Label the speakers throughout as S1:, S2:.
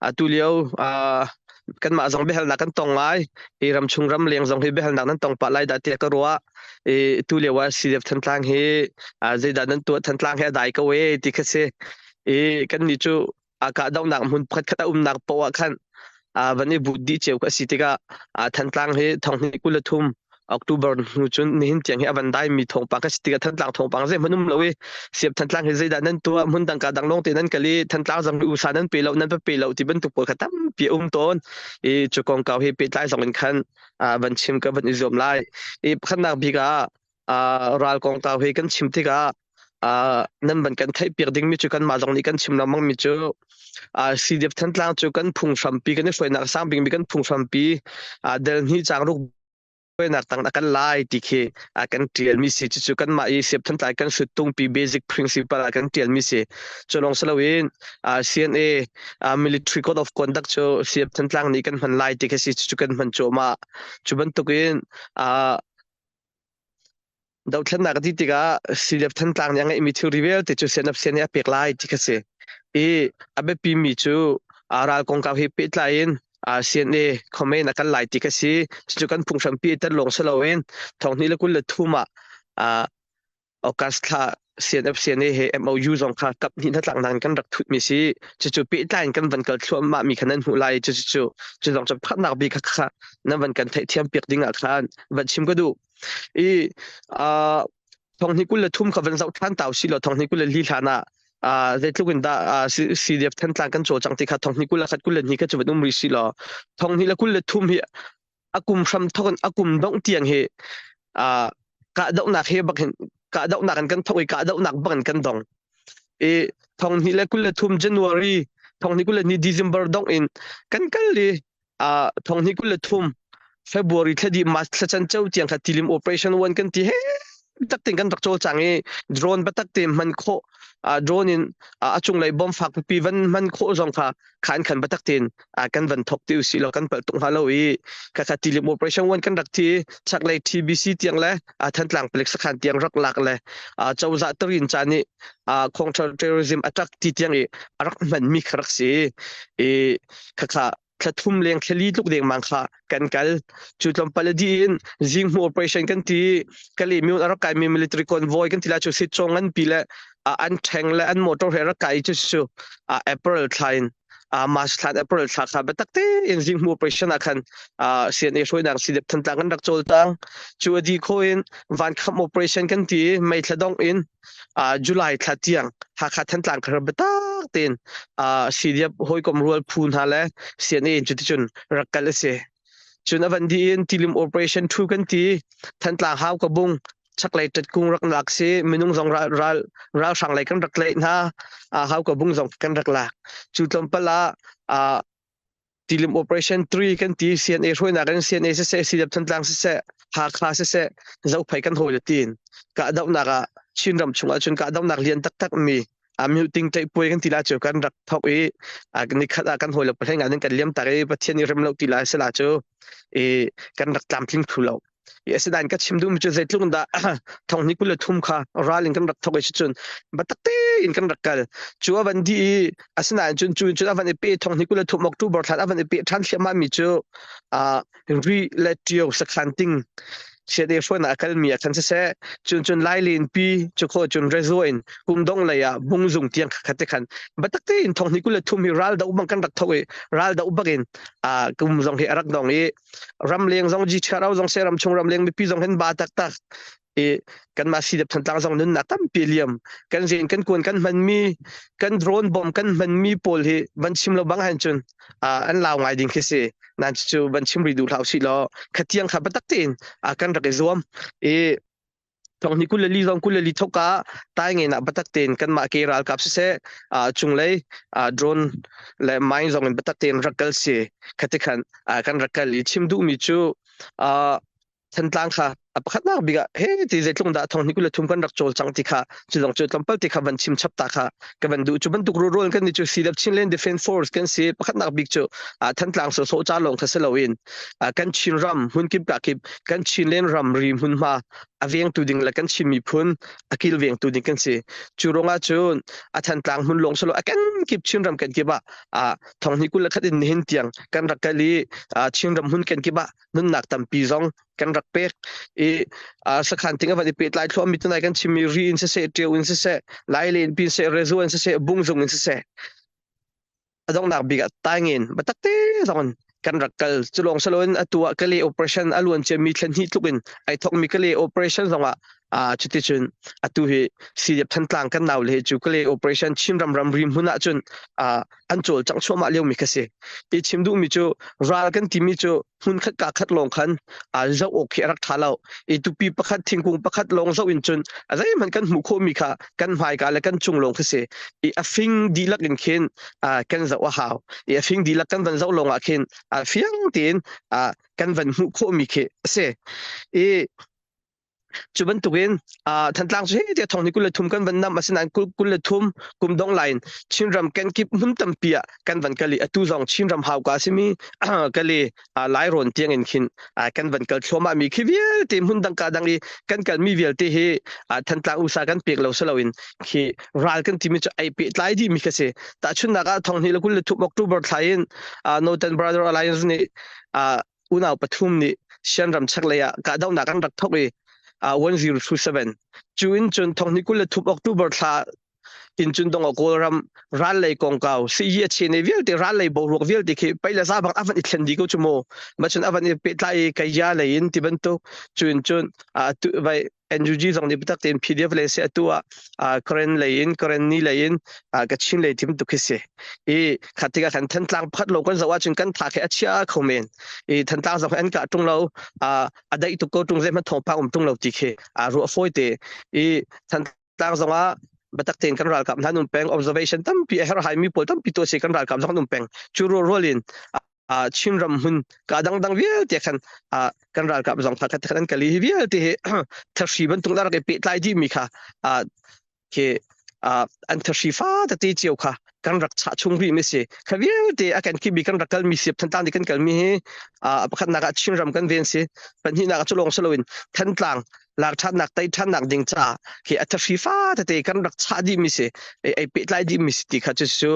S1: Atu lio kanmah zong biahalnak kan tong ngai. Hi ramchung ramleng zong hi biahalnak nan tong pah lai dah tiah ka ruah. I tu lio ah CDF Thantlang hi zeidah nan tuah, Thantlang hi a dai ko e ti kha si. I kannih cu a kahdohnak hmun pakhatkhat a umnak poah ah khan van i but dih cio ka si tikah Thantlang hi 2023 October hnu cun nihin tiang hi a van dai mi thawngpang ka si tikah Thantlang thawngpang zeihmanh um lo i siap Thantlang hi zeidah nan tuah, hmun dang ka dang lawng te nan kal i Thantlang zong hi usa nan pe lo, nan pa pe lo ti bantuk pawl kha tampi a um tawn i cu kongkau hi pehtlai zong in khan van chim ka van i zuam lai. I pakhatnak bik ah ral kongkau hi kan chim tikah nan van kan theihpiak dingmi cu kanmah zong nih kan chim lengmang mi cu CDF Thantlang cu kan phunghrampi kan i hruainak sang bikmi kan phunghrampi del hnih caang ruk hruainak tang a kan lai ti khi kan ṭialmi si. Cucu kanmah i CDF Thantlang kan suttungpi basic principle ah kan ṭialmi si. Cu lawng si loin CNA military code of conduct cu CDF Thantlang nih kan hman lai ti khi si. Cucu kan hman cuahmah. Cu bantukin Dothlennak a ti tikah CDF Thantlang nih a ngeihmi thilri vialte cu CNF nih a pek lai ti kha si. I a biapimi cu ral kongkau he pehtlai in CNA comment a kal lai ti kha si. Cucu kan phunghrampi i tel lawng si loin 2023 ah August thla CNF CNA he MOU zong kha kap hnih hnatlaknak in kan rak thutmi si. Cucu pehtlai in kan van kal thluahmah mi kha nan hmuh lai. Cucu cu zong cu pakhatnak bik kha nan van kan theihthiam piak ding ah khan van chim ka duh. I 2023 kha van zoh ṭhan ta usih law 2024 hlan ah zeitluk in dah CDF Thantlang kan cawlcang ti kha 2021 22 kha cu van um rih si law 2023 hi a kum hram thok in a kum dongh tiang hi kahdohnak he bak hin kahdohnak in kan thok i kahdohnak bak in kan dong. I 2023 January 2022 December dongh in kan kal i 2023 February thla dih March thla can ceu tiang kha tilim operation 1 kan ti he tak tin kan rak cawlcang i drone batak te hman khawh, drone in a cunglei bomb fak pipi van hman khawh zong kha khan khan batak tin kan van thok ti usih law kan palh tuk hnga lo. I kha kha tilim operation 1 kan rak thi chaklei TBC tiang le Thantlang palik sakhan tiang rak lak le cozah tarin cha nih counter terrorism attack ti tiang i a rak hman mi kha rak si i kha kha thla thum leng thla li tluk dengmang kha kan kal. Cu tlawmpal a dih in zinghmu operation kan ti, kali myun a rak kai mi military convoy kan ti la cu sitcong an pi le an ṭheng le an motor he rak kai cu cu April thla in March thla, April thla kha biatak tein zinghmu operation ah khan CNA hruainak CDF Thantlang kan rak cawltang. Cu a di kho in vankham operation kan ti, May thla dongh in July thla tiang Hakha Thantlang kha biatak tein CDF hawikom rual phu hna le CNA in cuticun rak kal a si. Cun a van dih in Tilim Operation 2 kan ti, Thantlang hau ka bung chaklei ṭetkung rak lak si, minung zong ral ral ralhrang lei kan rak tlaih hna, hau ka bung zong kan rak lak. Cu tlawmpal ah Tilim Operation 3 kan ti, CNA hruainak in CNA siseh, CDF Thantlang siseh, Hakha siseh, Zophei kan hawi le tiin kahdohnak ah Chinram chung ahcun kahdohnak lian taktak mi muting ṭaihpuai kan ti la cu kan rak thok i nikhat ah kan hawi le pahleng ah kan liam tak i Pathian i rem lo ti la sila cu i kan rak tlamtling thlu lo. I asinain ka chim duhmi cu zeitluk in dah 2023 kha ral in kan rak thok i cun biatak tein kan rak kal. Cu a van dih i asinain cun cu cun a van i pe 2023 October thla a van i pe ṭhan thliahmah mi cu ri le ṭio sakhan ting siade hruainak a kalmi ah khan siseh, cun cun Lailen pi cu kho cun rezo in kum dong lei ah bungzung tiang khat te khan biatak tein 2023 hi ral do bang kan rak thok i ral do bak in kum zong hi a rak dong i ramleng zong GTRO zong se ramchung ramleng mipi zong hin ba taktak i kanmah CDF Thantlang zong nunnak tampi liam. Kan zen kan kuan kan hmanmi, kan drone bomb kan hmanmi pawl hi van chim lo bang han cun an lau ngai ding khi si nan cu van chim ri duh hlah usih law khatiang kha biatak tein kan rak i zuam i 2024 zong 24 thok ah taingen ah biatak tein kanmah ke ralkap siseh, cunglei drone le mine zong in biatak tein rak kal si. Khati khan kan rak kal i chim duhmi cu Thantlang kha A pakhatnak bik ah he ti zeitlung dah thong hnih 23 kan rak cawl cang ti kha cu zong cu tlawmpal ti kha van chim chap ta kha ka van duh. Cu bantuk rurual kan ni cu CDF Chinland Defense Force kan si. Pakhatnak bik cu Thantlang sawsawh ca lawng kha si loin kan Chin ram hmunkip ka kip kan Chinland ram ri hmunhma a vengtu ding le kan Chin miphun a kilvengtu ding kan si. Cu ruangah cun a Thantlang hmun lawng silo a kan kip Chin ram kan kip ah thong hnih 21 in nihin tiang kan rak kal i Chin ram hmun kan kip ah nunnak tampi zong kan rak pek i sakhan ting a van i pehtlai thluahmi tunai kan chimmi ri in siseh, ṭio in siseh, lailen pin seh, rezu in siseh, bungzung in siseh, a donghnak bik ah taingin biatak te zong in kan rak kal. Cu lawng saloin atu ah Kale operation a luan ciami thlen hnih tluk in ai thokmi Kale operation zong ah cuticun atu hi CDF Thantlang kan nau le hi cu Kale operation Chinram ramri hmun ah cun an cawlcangh chuahmah liomi kha si. I chim duhmi cu ral kan timi cu hmun khat ka khat lawng khan zoh awk khi a rak ṭha lo. I tupi pakhat thingkung pakhat lawng zoh in cun a zeihmanh kan hmuh khawhmi kha kan hmaika le kan cung lawng khi si. I a fing dihlak in khin kan zoh a hau. I a fing dihlak kan van zoh lawng ah khin fiang tein kan van hmuh khawhmi khi a si. I Cu bantukin Thantlang cu hei tiah thong ni 23 kan van nam asinain 23 kum dong lain Chinram kenkip hmun tampi ah kan van kal i atu zong Chinram hauka simi kali Lairawn tiang in khin kan van kal thluahmah mi khi vialte hmun dang ka dang i kan kal mi vialte hi Thantlang usa kan pek lo silo in khi ral kan timi cu ai pehtlai dih mi kha si. Tahchunnak ah thong hnih le 23 October thla in Northern Brother Alliance nih unau pathum nih Shan ram chaklei ah kahdohnak an rak thawk i 1027 cu in cun thong hnih 23 October thla in cun dong Kawlram ral lei kongkau siyi a chene vialte ral lei boruak vialte khi paila za bang avan i thlen di ko chu mu ma chun avan i pehtlai i kaya lei in ti bantuk cu in cun vai NUG zong nih biatak tein PDF le se atu ah Karen lei in Karen ni lei in Kachin lei tim tuk khi si. I khat tikah khan Thantlang pakhat lo kan zoh ahcun kan tha khi a chia kho men. I Thantlang zong an kah ṭung lo a daih tuk ko ṭung zeihmanh thawngpang um ṭung lo ti khi a ruah fawi te. I Thantlang zong ah biatak tein kan ralkap hna an um peng observation tampi a herhhai mi pawl tampi tuah si kan ralkap zong an um peng. Cu rual in Chinram hmun ka dangdang vialte khan kan ralkap zong kha khat an kali hi vialte hi thahri bantuk na rak i pehtlai dih mi kha khi an thahri fa tete cio kha kan rak chah chung rih mi si kha vialte a kan kibi kan rak kal mi siap Thantlang di kan kal mi hi pakhatnak ah Chinram kan ven si pahnihnak ah culong saloin Thantlang lak ṭhannak tei ṭhannak ding ca khi a thahri fa tete kan rak chah dih mi si ei pehtlai dih mi si ti kha cu cu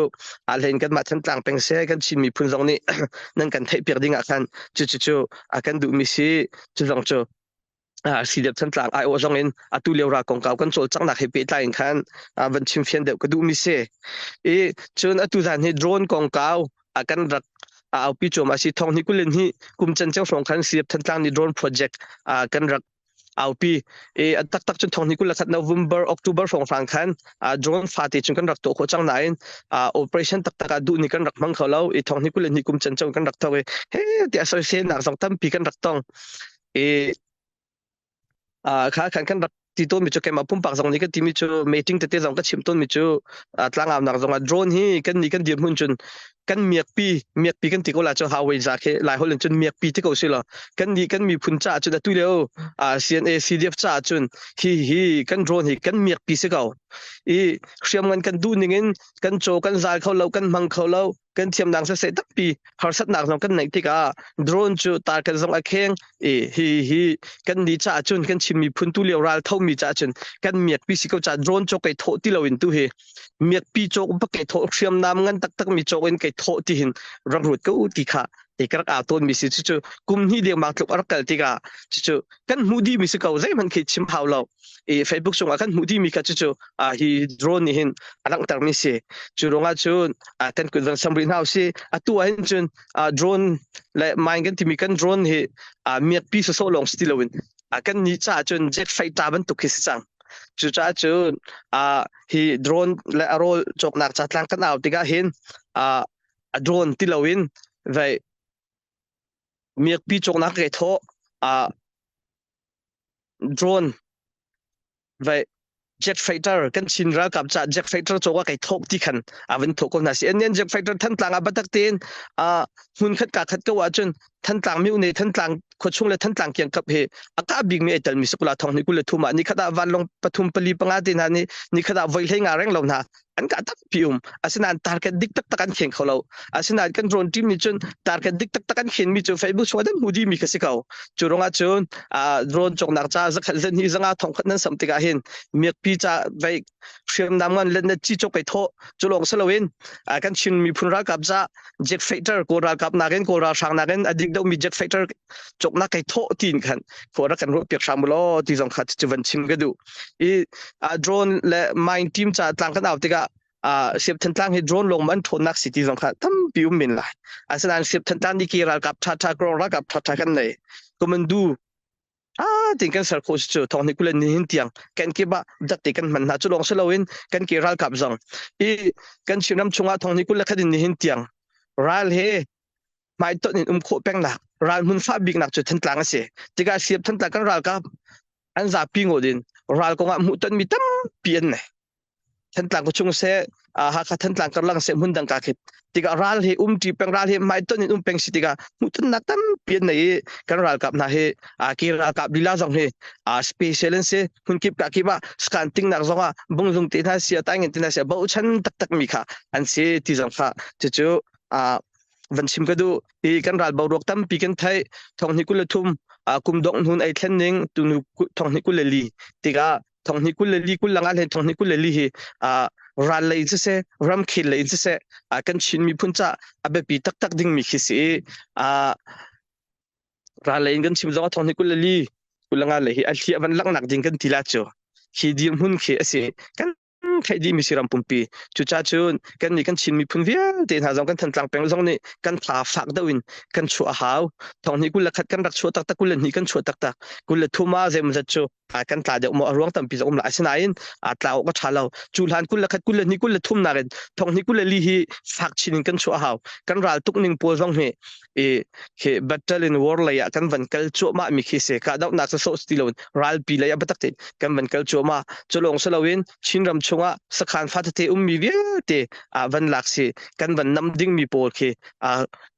S1: a hlein kan mah Thantlang peng se kan Chin miphun zong nih nan kan theih piak ding ah khan cu cu cu a kan duh mi si. Cu zong cu CDF Thantlang aiawh zong in atu lio ra kongkau kan cawlcanghnak he pehtlai in khan van chim fian deuh ka duh mi si. I cun atu zan hi drone kongkau kan rak aupi cuam a si. Thong hnih kulin hi kum can ceu hrawng khan CDF Thantlang nih drone project kan rak aupi i a taktak cun thong hnih 21 November October hrawng hrang khan drone fate cun kan rak tuah khawh cang nain operation taktak ah duh ni kan rak hmang kho lo i thong hnih 22 kum can ceu kan rak thok i he tiah soiselnak zong tampi kan rak tong i kha khan kan rak ti tawnmi cu keimah pumpak zong nih ka timi cu meeting tete zong ka chim tawnmi cu tlangaunak zong ah drone hi kan nih kan dirhmun cun kan miakpi miakpi kan ti ko la cu highway za khi lai holh in cun miakpi ti ko si lo kan nih kan miphun caah cun atu lio CNA CDF caah cun hi hi kan drone hi kan miakpi si ko i hriamngan kan duh ning in kan caw kan zal kho lo kan hmang kho lo kan thiamnak siseh tampi harsatnak zong kan neih tikah drone cu target zong a kheng i hi hi kan ni caah cun kan Chin miphun tu lio ral thomi caah cun kan miakpi si ko caah drone cawk kai thawh ti loin tu hi miakpi cawk bak kai thawh hriamnam ngan taktak mi cawk in kai thawh ti hin rak ruat ko ti kha i ka rak aa tawn mi si. Cucu kum hnih dengmang tluk a rak kal tikah cucu kan hmuh dih mi si ko zeihmanh khi chim hau lo i Facebook cungah kan hmuh dih mi kha cucu hi drone nih hin a langhter mi si. Cu ruangah cun kan kut van sam rih hna si. Atu ah hin cun drone le mine kan timi kan drone hi miakpi sawsawh lawng si ti loin kan nih caah cun jet fighter bantuk khi si cang. Cucaah cun hi drone le a rawl cawknak ca tlang kan au tikah hin a drone ti loin vai miakpi cawknak kai thawh drone vai jet fighter kan Chin ralkap ca jet fighter cawk ah kai thawk ti khan a van thawk ko hna si. An jet fighter Thantlang ah batak tein hmun khat ka khat ko ahcun. Thantlang myone Thantlang khuachung le Thantlang kiangkap hi a kah bikmi ai telmi sakula thong ni 23 ah nikhat ah vanlawng pathum pali panga te hna nih nikhat ah voi hlei nga reng lo hna an kah tampi um. Asinain target dik taktak an kheng kho lo. Asinain kan drone team nih cun target dik taktak an khen mi cu Facebook chung ah dan hmu dih mi kha si ko. Cu ruangah cun drone cawknak ca zakhat zan hi zanga thong khat nan sam tikah hin miakpi ca vei hriamnam ngan let net chi chok kai tho cu lawng si loin kan Chin miphun ralkap ca jet fighter Kawl ralkap nakin Kawl ralhrang nakin a dik deuhmi jet fighter cawknak kai thawh tiin khan khua rak kan ruah piak hram law ti zong kha cu van chim ka duh. I drone le mine team ca tlang kan au tikah Siap Thantlang hi drone lawng man ṭhawnnak si ti zong kha tampi um men lai. Asinain Siap Thantlang ni ki ralkap ṭhaṭha krong ralkap ṭhaṭha kan nei. Kumandu Ah tin kan ser khawh si cu thong ni kulen ni hin tiang kan kip ah dat te kan hman hna. Cu lawng si loin kan ke ralkap zong i kan Chinram chungah thong ni 21 in ni hin tiang ral he hmaitonh in um khawh pengnak ral hmun fah biknak cu Thantlang a si. Tikah Siap Thantlang kan ralkap an zapi ngawt in ral kongah hmuhtonmi tampi an nei. Thantlang khuachung seh, Hakha Thantlang karlak seh hmun dang ka khit. Tikah ral hi um ṭi peng ral hi hmaitonh in um peng si tikah hmuhtonnak tampi an nei i kan ralkap hna hi ke ralkap lila zong hi special an si. Hmunkip ka kip ah scan tingnak zong ah bungzung te hna sia taingin te hna sia bochan taktak mi kha an si ti zong kha cucu van chim ka duh. I kan ral boruak tampi kan theih. Thong hnih 23 kum dongh hnun ei thlen ning tunu thong hnih 24 tikah thong hnih 24 kul langa len thong hnih 24 hi ral lei siseh ramkhel lei siseh kan Chin miphun ca a biapi taktak ding mi khi si i ral lei in kan chim zong thong hnih 24 kul langa lei hi a hliah van laknak ding kan ti la cu khi dirhmun khi a si. Kan theih dih mi si ram pumpi. Cucaah cun kan nih kan Chin miphun vialte hna zong kan Thantlang peng zong nih kan tha fak deuh in kan chuah a hau. Thong hnih 21 kan rak chuah taktak 22 kan chuah taktak 23 ah zeimawzat cu kan tla deuh maw a ruang tampi zong um la. Asinain tla awk a ṭha lo. Cu hlan 21 22 23 nakin thong hnih 24 hi fak chin in kan chuah a hau. Kan ral tuk ning pawl zong hi i khi battle in war lei ah kan van kal cuahmah mi khi si. Kahdohnak cu sawh ti loin ralpi lei ah biatak tein kan van kal cuahmah. Cu lawng si loin Chinram chungah sakhan fa tete ummi vialte ah van lak si kan van nam dingmi pawl khi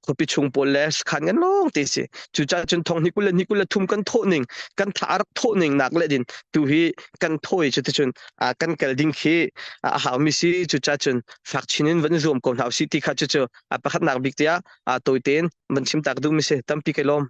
S1: khuapi chung pawl le sakhan ngan lawng te si. Cucaah cun thong hnih kul le hnih 23 kan thawh ning kan tha rak thawh ning nak le din tu hi kan thawi cu ticun kan kal ding khi a hau mi si. Cucaah cun fak chin in van zuam ko hna usih ti kha cucu pakhatnak bik tiah tawi tein van chim tak duh mi si. Tampi kai lawm.